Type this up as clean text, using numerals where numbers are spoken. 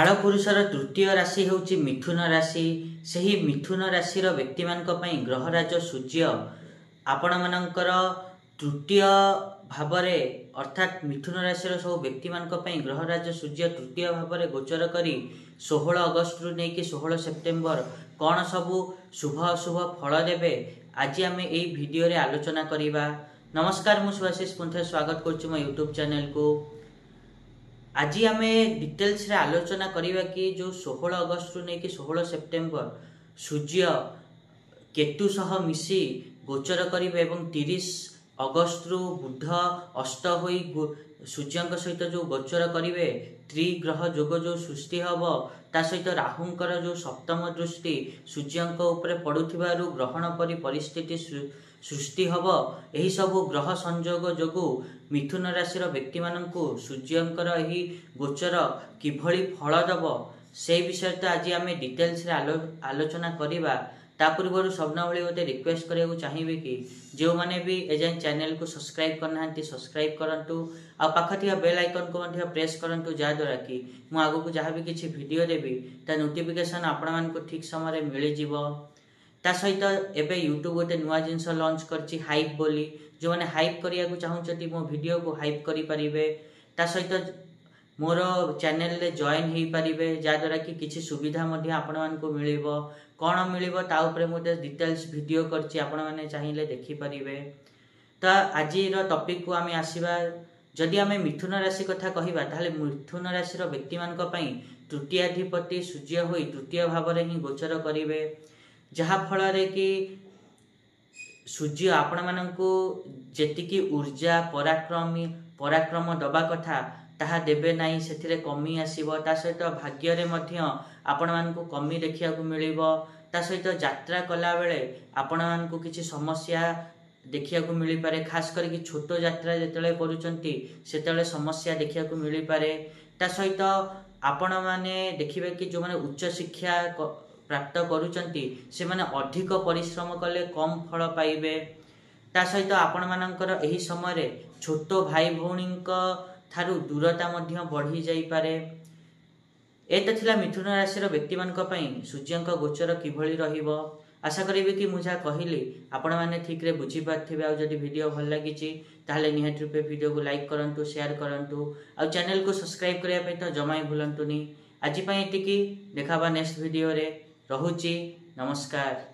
କାଳପୁରୁଷର ତୃତୀୟ ରାଶି ହେଉଛି ମିଥୁନ ରାଶି। ସେହି ମିଥୁନ ରାଶିର ବ୍ୟକ୍ତିମାନଙ୍କ ପାଇଁ ଗ୍ରହରାଜ ସୂର୍ଯ୍ୟ ଆପଣମାନଙ୍କର ତୃତୀୟ ଭାବରେ, ଅର୍ଥାତ୍ ମିଥୁନ ରାଶିର ସବୁ ବ୍ୟକ୍ତିମାନଙ୍କ ପାଇଁ ଗ୍ରହରାଜ ସୂର୍ଯ୍ୟ ତୃତୀୟ ଭାବରେ ଗୋଚର କରି 16 ଅଗଷ୍ଟରୁ ନେଇକି 16 ସେପ୍ଟେମ୍ବର କ'ଣ ସବୁ ଶୁଭ ଅଶୁଭ ଫଳ ଦେବେ, ଆଜି ଆମେ ଏଇ ଭିଡ଼ିଓରେ ଆଲୋଚନା କରିବା। ନମସ୍କାର, ମୁଁ ସୁଭାଶିଷ ପୁଣିଥରେ ସ୍ୱାଗତ କରୁଛି ମୋ ୟୁଟ୍ୟୁବ୍ ଚ୍ୟାନେଲକୁ। ଆଜି ଆମେ ଡିଟେଲ୍ସରେ ଆଲୋଚନା କରିବା କି ଯେଉଁ 16 ଅଗଷ୍ଟରୁ ନେଇକି 16 ସେପ୍ଟେମ୍ବର ସୂର୍ଯ୍ୟ କେତୁ ସହ ମିଶି ଗୋଚର କରିବେ ଏବଂ 30 ଅଗଷ୍ଟରୁ ବୁଧ ଅସ୍ତ ହୋଇ ସୂର୍ଯ୍ୟଙ୍କ ସହିତ ଯେଉଁ ଗୋଚର କରିବେ, ତ୍ରିଗ୍ରହ ଯୋଗ ଯେଉଁ ସୃଷ୍ଟି ହେବ, ତା ସହିତ ରାହୁଙ୍କର ଯେଉଁ ସପ୍ତମ ଦୃଷ୍ଟି ସୂର୍ଯ୍ୟଙ୍କ ଉପରେ ପଡ଼ୁଥିବାରୁ ଗ୍ରହଣ ପରି ପରିସ୍ଥିତି ସୃଷ୍ଟି ହେବ। ଏହିସବୁ ଗ୍ରହ ସଂଯୋଗ ଯୋଗୁଁ ମିଥୁନ ରାଶିର ବ୍ୟକ୍ତିମାନଙ୍କୁ ସୂର୍ଯ୍ୟଙ୍କର ଏହି ଗୋଚର କିଭଳି ଫଳ ଦେବ, ସେଇ ବିଷୟରେ ତ ଆଜି ଆମେ ଡିଟେଲ୍ସରେ ଆଲୋଚନା କରିବା। ତା ପୂର୍ବରୁ ସ୍ୱପ୍ନ ଭଳି ଗୋଟେ ରିକ୍ୱେଷ୍ଟ କରିବାକୁ ଚାହିଁବି କି ଯେଉଁମାନେ ବି ଏଯାଏଁ ଚ୍ୟାନେଲକୁ ସବସ୍କ୍ରାଇବ୍ କରିନାହାନ୍ତି, ସବସ୍କ୍ରାଇବ୍ କରନ୍ତୁ ଆଉ ପାଖ ଥିବା ବେଲ୍ ଆଇକନ୍କୁ ମଧ୍ୟ ପ୍ରେସ୍ କରନ୍ତୁ, ଯାହାଦ୍ୱାରା କି ମୁଁ ଆଗକୁ ଯାହା ବି କିଛି ଭିଡ଼ିଓ ଦେବି ତା ନୋଟିଫିକେସନ୍ ଆପଣମାନଙ୍କୁ ଠିକ୍ ସମୟରେ ମିଳିଯିବ। ତା ସହିତ ଏବେ ୟୁଟ୍ୟୁବ୍ ଗୋଟେ ନୂଆ ଜିନିଷ ଲଞ୍ଚ କରିଛି, ହାଇପ୍ ବୋଲି। ଯେଉଁମାନେ ହାଇପ୍ କରିବାକୁ ଚାହୁଁଛନ୍ତି, ମୋ ଭିଡ଼ିଓକୁ ହାଇପ୍ କରିପାରିବେ। ତା ସହିତ ମୋର ଚ୍ୟାନେଲରେ ଜଏନ୍ ହେଇପାରିବେ, ଯାହାଦ୍ୱାରା କି କିଛି ସୁବିଧା ମଧ୍ୟ ଆପଣମାନଙ୍କୁ ମିଳିବ। କ'ଣ ମିଳିବ ତା ଉପରେ ମୁଁ ଗୋଟେ ଡିଟେଲ୍ସ ଭିଡ଼ିଓ କରିଛି, ଆପଣମାନେ ଚାହିଁଲେ ଦେଖିପାରିବେ। ତ ଆଜିର ଟପିକକୁ ଆମେ ଆସିବା। ଯଦି ଆମେ ମିଥୁନ ରାଶି କଥା କହିବା, ତାହେଲେ ମିଥୁନ ରାଶିର ବ୍ୟକ୍ତିମାନଙ୍କ ପାଇଁ ତୃତୀୟାଧିପତି ସୂର୍ଯ୍ୟ ହୋଇ ତୃତୀୟ ଭାବରେ ହିଁ ଗୋଚର କରିବେ, ଯାହାଫଳରେ କି ସୂର୍ଯ୍ୟ ଆପଣମାନଙ୍କୁ ଯେତିକି ଉର୍ଜା ପରାକ୍ରମ ଦେବା କଥା ତାହା ଦେବେ ନାହିଁ, ସେଥିରେ କମି ଆସିବ। ତା ସହିତ ଭାଗ୍ୟରେ ମଧ୍ୟ ଆପଣମାନଙ୍କୁ କମି ଦେଖିବାକୁ ମିଳିବ। ତା ସହିତ ଯାତ୍ରା କଲାବେଳେ ଆପଣମାନଙ୍କୁ କିଛି ସମସ୍ୟା ଦେଖିବାକୁ ମିଳିପାରେ। ଖାସ କରିକି ଛୋଟ ଯାତ୍ରା ଯେତେବେଳେ କରୁଛନ୍ତି, ସେତେବେଳେ ସମସ୍ୟା ଦେଖିବାକୁ ମିଳିପାରେ। ତା ସହିତ ଆପଣମାନେ ଦେଖିବେ କି ଯେଉଁମାନେ ଉଚ୍ଚ ଶିକ୍ଷା ପ୍ରାପ୍ତ କରୁଛନ୍ତି, ସେମାନେ ଅଧିକ ପରିଶ୍ରମ କଲେ କମ୍ ଫଳ ପାଇବେ। ତା ସହିତ ଆପଣମାନଙ୍କର ଏହି ସମୟରେ ଛୋଟ ଭାଇ ଭଉଣୀଙ୍କ ଠାରୁ ଦୂରତା ମଧ୍ୟ ବଢ଼ି ଯାଇପାରେ। ଏ ତ ଥିଲା ମିଥୁନ ରାଶିର ବ୍ୟକ୍ତିମାନଙ୍କ ପାଇଁ ସୂର୍ଯ୍ୟଙ୍କ ଗୋଚର କିଭଳି ରହିବ। ଆଶା କରିବି କି ମୁଁ ଯାହା କହିଲି ଆପଣମାନେ ଠିକ୍ରେ ବୁଝିପାରିଥିବେ। ଆଉ ଯଦି ଭିଡ଼ିଓ ଭଲ ଲାଗିଛି, ତାହେଲେ ନିହାତି ରୂପେ ଭିଡ଼ିଓକୁ ଲାଇକ୍ କରନ୍ତୁ, ସେୟାର କରନ୍ତୁ ଆଉ ଚ୍ୟାନେଲକୁ ସବସ୍କ୍ରାଇବ୍ କରିବା ପାଇଁ ତ ଜମା ହିଁ ଭୁଲନ୍ତୁନି। ଆଜି ପାଇଁ ଏତିକି, ଦେଖା ହେବା ନେକ୍ସଟ ଭିଡ଼ିଓରେ। ରହୁଛି, ନମସ୍କାର।